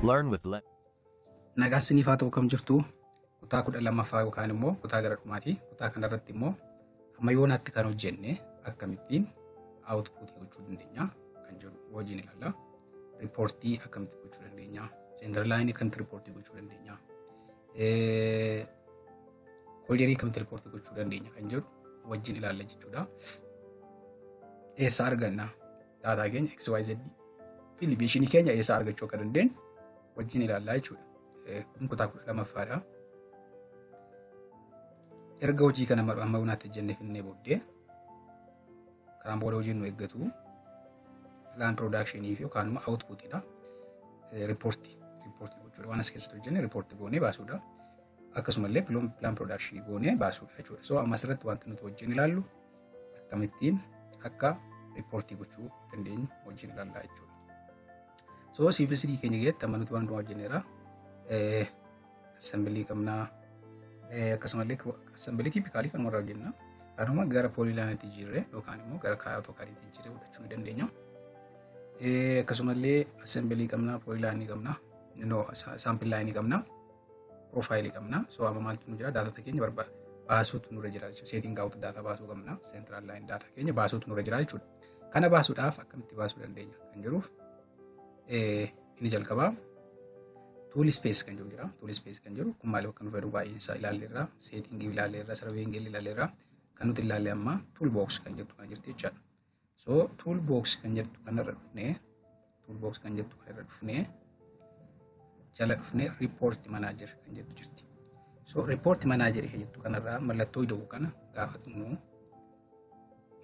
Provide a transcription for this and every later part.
Learn with Le- Nagaan siniif haa ta'u, kam jirtu? Kutaa 12ffaa yookaan immoo kutaa gara dhumaati. Kutaa kanarratti immoo hamma yoonaatti kan hojjenne akkamittiin output gochuu dandeenya kan jedhu wajjin ilaalla. Riippoortii akkamitti gochuu dandeenya? Center line akkamitti riippoortii gochuu dandeenya? Koriidarii akkamitti riippoortii gochuu dandeenya kan jedhu wajjin ilaalla jechuudha. Eessaa arganna? Daataa keenya XYZ fi elevation keenya eessaa argachuu akka dandeenyu wajjin ilaallaa jechuudha. Kun kutaa 12ffaadha. Erga hojii kana amma yoonaatti hojjennee finnee booddee karaan booda hojiin nu eeggatu plan production fi yookaan immoo output dha. Riippoortii gochuudha. Waan as keessatti hojjenne riippoortii goonee baasuudha. Akkasumallee plan production goonee baasuudha jechuudha. So amma asirratti wanti nuti wajjin ilaallu akkamittiin akka riippoortii gochuu dandeenyu wajjin ilaallaa jechuudha. So Civil 3D keenya keessatti amma nuti waan hundumaa hojjenneerra. Assembly qabnaa. Akkasumallee assembly typically kan warra hojjenna. Kanuma gara polyline jijjiirree yookaan immoo gara AutoCAD jijjiirree fudhachuu ni dandeenya. Akkasumallee assembly qabnaa, polyline qabnaa, no, sample line qabnaa, profile qabnaa. So amma maaltu nu jira? Daatota keenya baasuutu nurra jira jechuudha. Setting out data baasuu qabna. Central line data keenya baasuutu nurra jira jechuudha. Kana baasuudhaaf akkamitti baasuu dandeenya kan jedhuuf inni jalqabaa tool space kan jedhu jira. Tool space kan jedhu kun maaliif akka nu fayyadu baay'een isaa ilaalleerra, setting ilaalleerra, surveying ilaalleerra. Kan nuti ilaalle amma toolbox kan jettu kana jirti jechaadha. So toolbox kan jettu kanarra dhufnee, toolbox kan jettu kanarra dhufnee jala dhufnee report manager kan jettu jirti. So report manager kan jettu kanarraa mallattoo ida'uu kana gaafa dhufnu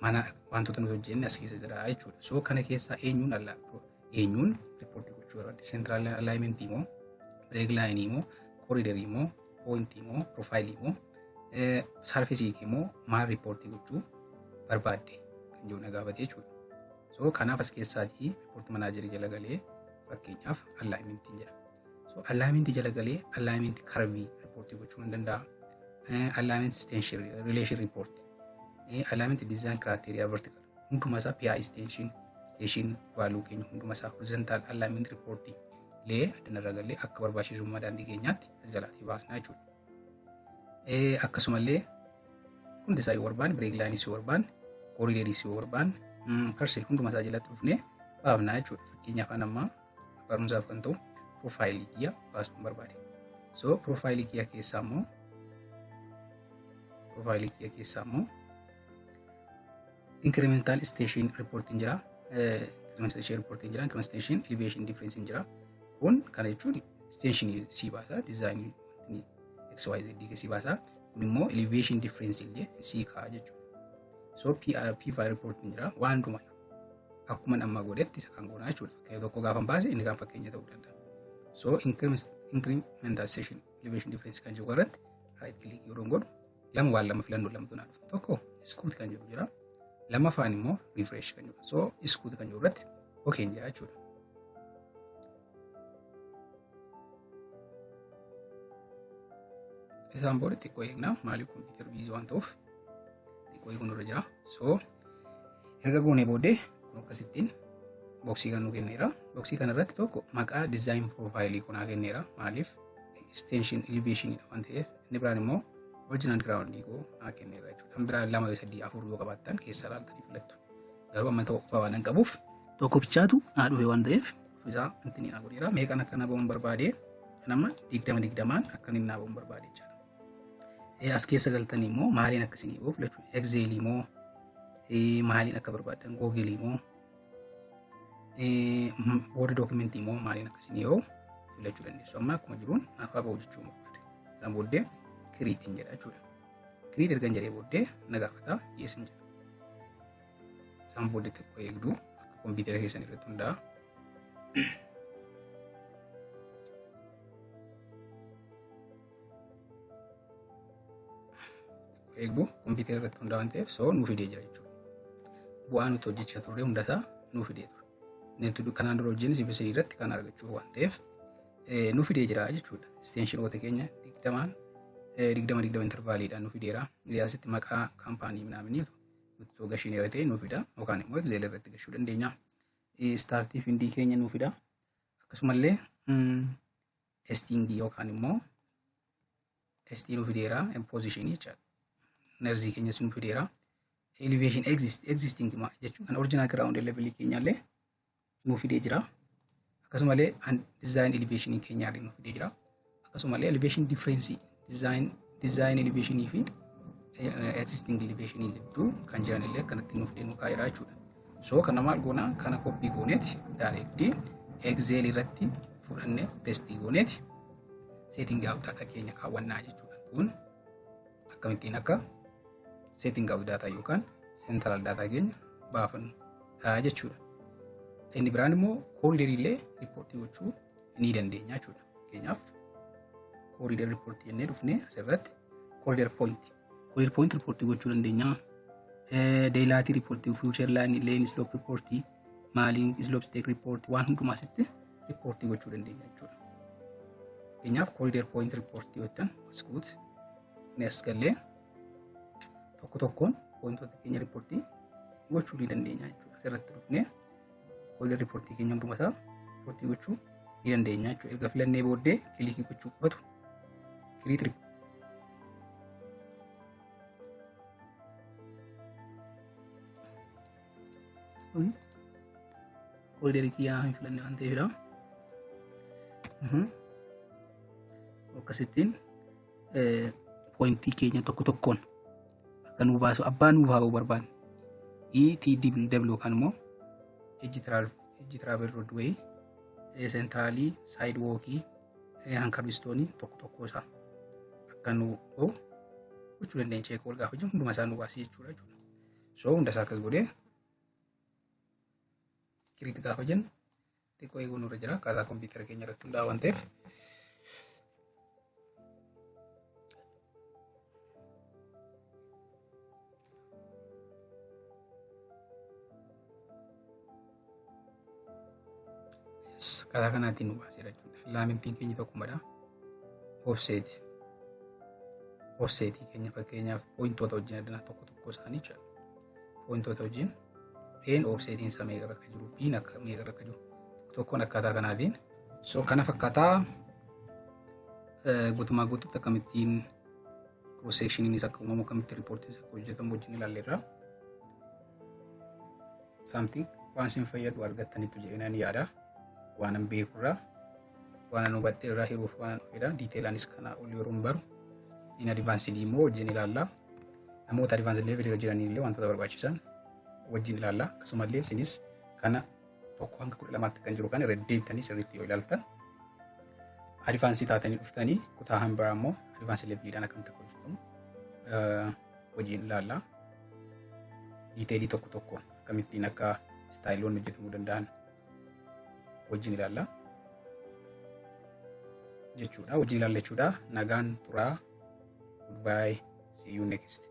mana wantoota nuti hojjenne as keessa jira jechuudha. So kana keessaa eenyuun alla eenyuun report gochuu barbaadde? Central alignment moo, break line moo, corridor moo, point moo, profile moo, surface moo, maal report gochuu barbaadde kan jedhu na gaafate jechuudha. So kanaaf as keessaatii report manager jala galee fakkeenyaaf alignment jedha. So alignment jala galee alignment curve report gochuu ni danda'a. Alignment station relation report, alignment design criteria vertical hunduma isaa, PI station station value keenya hunduma isaa, horizontal alignment report lee addanarra galee akka barbaachisummaa daandii keenyaatti as jalaatii baasna jechuudha. Akkasumallee hundi isaa yoo barbaanne, break line yoo barbaanne, corridor yoo barbaanne, parcel hunduma isaa jalatti dhufnee baafna jechuudha. Fakkeenyaaf an amma barumsaaf kan ta'u profaayilii kiyya baasuun barbaade. So profaayilii kiyya keessaa immoo incremental station reporting jira. Incremental station reporting jira. Incremental station elevation difference jira. Kun kana jechuun station si baasa, design XYZ si baasa. Kun immoo elevation difference illee si kaa'a jechuudha. So P5 reporting jira. Waan hundumaa akkuma amma godhetti isa kan goonaa jechuudha. Fakkeenya tokko gaafa baase inni kan fakkeenya ta'uu danda'a. So incremental station elevation difference kan jedhu irratti right click yeroo godhu lama waan lama filannoo lamatu naa dhufa. Tokko scoot kan jedhu jira. Lammaffaan immoo refresh kan jedhu. So scoot kan jedhu irratti okay jira jechuudha. Isaan booda xiqqoo eegnaa, maaliif kompiitara biizii waan ta'uuf xiqqoo eeguun irra jira. So erga goonee booddee kun akkasittiin boksii kan nu kenneera. Boksii kana irratti tokko maqaa design profaayilii kunaa kenneera. Maaliif extension elevation dha waan ta'eef. Inni biraan immoo original ground koo naa kenneera jechuudha. Kan biraan 2, 3, 4 yoo qabaattan keessa ilaaltanii filattu. Garuu amma tokko qofa waan hin qabuuf tokko bichaatu naa dhufe waan ta'eef ofiisaa wanti ni naa godheera. Meeqaan akka naa ba'uun barbaade? Kan amma 20 20n akka inni naa ba'uun barbaade jechaadha. As keessa galtanii immoo maaliin akka isinii ba'u filachuu, Excel moo maaliin akka barbaadan, Google moo Word document moo maaliin akka isinii ba'u filachuu dandeessu. Amma akkuma jiruun naaf haa ba'u jechuu barbaade. Isaan booddee create jedha jechuudha. Create ergan jedhee booddee na gaafata, yes jedha. Isaan booddee xiqqoo eegduu, akka kompiitara keessan irratti hundaa'a. Eegduu kompiitara irratti hundaa'an ta'eef so nuu fidee jira jechuudha. Bu'aa nuti hojjechaa turre hundasaa nuu fidee ture. Inni kanaan dura hojjenne Civil 3D irratti kan argachuuf waan ta'eef nuu fidee jira jechuudha. Isteeshinoota keenya 20n 20 20 intervaaliidhaan nuu fideera. Asitti maqaa kaampaanii minaaminii nuti gashiin irra ta'e nuu fida yookaan immoo Excel irratti gashuu dandeenya. Istaartii fi endii keenya nuu fida. Akkasumallee Eastingii yookaan immoo eastii nu fideera positionii jechaadha. Northii keenyas nu fideera. Elevation existing jechuun kan original ground level keenyallee nu fidee jira. Akkasumallee design elevation keenyallee nu fidee jira. Akkasumallee elevation difference design elevation fi existing elevation gidduu kan jiran illee akkanatti nu fidee nu kaa'eera jechuudha. So kana maal goona? Kana copy gooneeti direct Excel irratti fudhannee paste gooneeti setting out data keenya kaawwannaa jechuudha. Kun akkamittiin akka setting out data yookaan central data keenya baafannu jechuudha. Inni biraan immoo corridor illee reportii gochuu ni dandeenya jechuudha. Fakkeenyaaf, corridor reportii jennee dhufnee asirratti corridor point. Corridor point reportii gochuu dandeenya. Daylight reportii, feature line, lane slope reportii, maaliin slope stake reportii, waan hundumaa asitti reportii gochuu dandeenya jechuudha. Fakkeenyaaf, corridor point reportii yoo as guut ni as gallee tokko tokkoon pointoota keenya reportii gochuu ni dandeenya jechuudha. Asirratti dhufnee corridor reportii keenya hunduma isaa reportii gochuu ni dandeenya jechuudha. Erga filannee booddee clickii gochuu qofatu create. Corridorii kiyyaa hin filanne waan ta'eefidha. Akkasittiin pointii keenya tokko tokkoon akka nuu baasu abbaa nuuf haa barbaanne. ETW yookaan immoo edge travel roadway, centralii, sidewalkii, kerbstonii tokko tokko isaa akka nu bahu gochuu dandeenya. Check wal gaafa jennu hunduma isaa nu baasii jechuudha. So hunda isaa akkas godhee create gaafa jennu xiqqoo eeguun nurra jira, akkaataa kompiitara keenya irratti hundaa'aa waan ta'eef. Akkaataa kanaatiin nu baaseera jechuudha. Alignmentiin keenya tokkumadha. Offset. Offsetii keenya fakkeenyaaf pointoota wajjin addana tokko tokko isaanii jechuudha. Pointoota wajjin A'n offsetiin isaa meeqa akka jiru, B'n akka meeqa akka jiru, tokko tokkoon akkaataa kanaatiin. So kana fakkaataa guutumaa guutuutti akkamittiin cross sectioniinis akka uumamu, akkamittiin reportiin akka hojjetamu wajjin ilaalleerra. Something waan isin fayyadu argattanitti jedhee ni yaada. Waan an beekurraa, waan an hubadhe irraa hiruuf waan an dhufedha. Detailaanis kana ol yeroo hin baru. In advanced immoo wajjin ilaalla. Namoota advanced level irra jiranii illee wantoota barbaachisan wajjin ilaalla. Akkasumallee isinis kana 1 hanga 12tti kan jiru kan irra deebitanii sirriitti yoo ilaaltan, advanced taatanii dhuftanii kutaa hambiraa immoo advanced leveliidhaan akkamitti akka hojjetamu wajjin ilaalla. Detailii tokko tokkoon akkamittiin akka styleoonni hojjetamuu danda'an wajjin ilaalla jechuudha. Wajjin ilaalla jechuudha. Nagaan turaa. Goodbye. See you next.